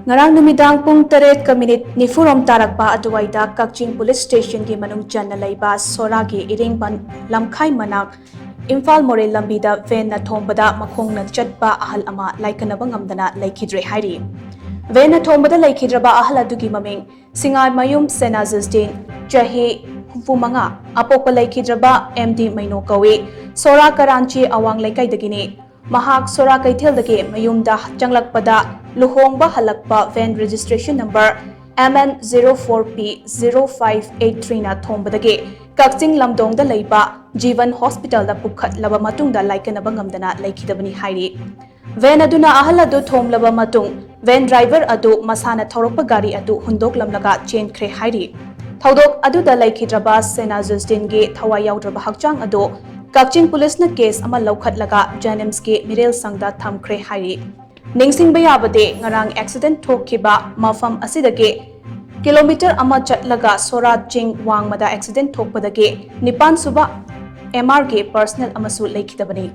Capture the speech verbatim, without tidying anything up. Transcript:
ꯉꯔꯥꯡ ꯅꯨꯃꯤꯗꯥꯡ ꯄꯨꯡ ꯇꯔꯦꯠꯀ ꯃꯤꯅꯤꯠ ꯅꯤꯐꯨꯔꯣꯝ ꯇꯥꯔꯛꯄ ꯑꯗꯨꯋꯥꯏꯗ ꯀꯛꯆꯤꯡ ꯄꯨꯂꯤꯁ ꯁ꯭ꯇꯦꯁꯟꯒꯤ ꯃꯅꯨꯡ ꯆꯟꯅ ꯂꯩꯕ ꯁꯣꯔꯥꯒꯤ ꯏꯔꯦꯡꯕꯟ ꯂꯝꯈꯥꯏ ꯃꯅꯥꯛ ꯏꯝꯐꯥꯜ ꯃꯣꯔꯦ ꯂꯝꯕꯤꯗ ꯚꯦꯟꯅ ꯊꯣꯝꯕꯗ ꯃꯈꯣꯡꯅ ꯆꯠꯄ ꯑꯍꯜ ꯑꯃ ꯂꯥꯏꯀꯠꯅꯕ ꯉꯝꯗꯅ ꯂꯩꯈꯤꯗ꯭ꯔꯦ ꯍꯥꯏꯔꯤ꯫ ꯚꯦꯟꯅ ꯊꯣꯝꯕꯗ ꯂꯩꯈꯤꯗ꯭ꯔꯕ ꯑꯍꯜ ꯑꯗꯨꯒꯤ ꯃꯃꯤꯡ ꯁꯤꯡꯉꯥꯏꯃꯌꯨꯝ ꯁꯦꯅꯥ ꯖꯁꯇꯤꯟ, ꯆꯍꯤ ꯍꯨꯝꯐꯨ ꯃꯉꯥ, ꯑꯄꯣꯛꯄ ꯂꯩꯈꯤꯗ꯭ꯔꯕ ꯑꯦꯝ ꯗꯤ ꯃꯩꯅꯣ ꯀꯧꯏ꯫ ꯁꯣꯔꯥ ꯀꯔꯥꯟꯆꯤ ꯑꯋꯥꯡ ꯂꯩꯀꯥꯏꯗꯒꯤꯅꯤ꯫ ꯃꯍꯥꯛ ꯁꯣꯔꯥ ꯀꯩꯊꯦꯜꯗꯒꯤ ꯃꯌꯨꯝꯗ ꯆꯪꯂꯛꯄꯗ ꯂꯨꯍꯣꯡꯕ ꯍꯜꯂꯛꯄ van registration number M N zero four P zero five eight ꯊ꯭ꯔꯤꯅ ꯊꯣꯝꯕꯗꯒꯤ ꯀꯛꯆꯤꯡ ꯂꯝꯗꯣꯡꯗ ꯂꯩꯕ ꯖꯤꯕꯟ ꯍꯣꯁꯄꯤꯇꯥꯜꯗ ꯄꯨꯈꯠꯂꯕ ꯃꯇꯨꯡꯗ ꯂꯥꯏꯀꯠꯅꯕ ꯉꯝꯗꯅ ꯂꯩꯈꯤꯗꯕꯅꯤ ꯍꯥꯏꯔꯤ꯫ ꯚꯦꯟ ꯑꯗꯨꯅ ꯑꯍꯜ ꯑꯗꯨ ꯊꯣꯝꯂꯕ ꯃꯇꯨꯡ ꯚꯦꯟ ꯗ꯭ꯔꯥꯏꯚꯔ ꯑꯗꯨ ꯃꯁꯥꯅ ꯊꯧꯔꯛꯄ ꯒꯥꯔꯤ ꯑꯗꯨ ꯍꯨꯟꯗꯣꯛꯂꯝꯂꯒ ꯆꯦꯟꯈ꯭ꯔꯦ ꯍꯥꯏꯔꯤ꯫ ꯊꯧꯗꯣꯛ ꯑꯗꯨꯗ ꯂꯩꯈꯤꯗ꯭ꯔꯕ ꯁꯦꯅꯥ ꯖꯁꯇꯤꯟꯒꯤ ꯊꯋꯥꯏ ꯌꯥꯎꯗ꯭ꯔꯕ ꯍꯛꯆꯥꯡ ꯑꯗꯨ ꯀꯛꯆꯤꯡ ꯄꯨꯂꯤꯁꯅ ꯀꯦꯁ ꯑꯃ ꯂꯧꯈꯠꯂꯒ ꯖꯦꯅꯤꯝꯁꯀꯤ ꯃꯤꯔꯦꯜ ꯁꯪꯗ ꯊꯝꯈ꯭ꯔꯦ ꯍꯥꯏꯔꯤ꯫ ꯅꯤꯡꯁꯤꯡꯕ ꯌꯥꯕꯗꯤ, ꯉꯔꯥꯡ ꯑꯦꯛꯁꯤꯗꯦꯟꯠ ꯊꯣꯛꯈꯤꯕ ꯃꯐꯝ ꯑꯁꯤꯗꯒꯤ ꯀꯤꯂꯣꯃꯤꯇꯔ ꯑꯃ ꯆꯠꯂꯒ ꯁꯣꯔꯥ ꯆꯤꯡ ꯋꯥꯡꯃꯗ ꯑꯦꯛꯁꯤꯗꯦꯟꯠ ꯊꯣꯛꯄꯗꯒꯤ ꯅꯤꯄꯥꯟ ꯁꯨꯕ ꯑꯦꯝ ꯑꯥꯔꯒꯤ ꯄꯔꯁꯅꯦꯜ ꯑꯃꯁꯨ ꯂꯩꯈꯤꯗꯕꯅꯤ꯫